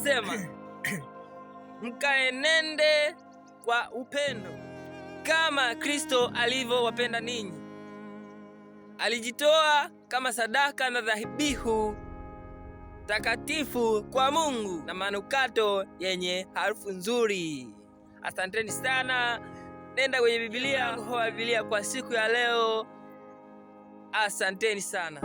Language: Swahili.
Inasema mkaenende kwa upendo kama Kristo alivyowapenda ninyi. Alijitoa kama sadaka na dhabihu takatifu kwa Mungu na manukato yenye harufu nzuri. Asanteni sana. Nenda kwenye Biblia, wa Biblia kwa siku ya leo. Asanteni sana.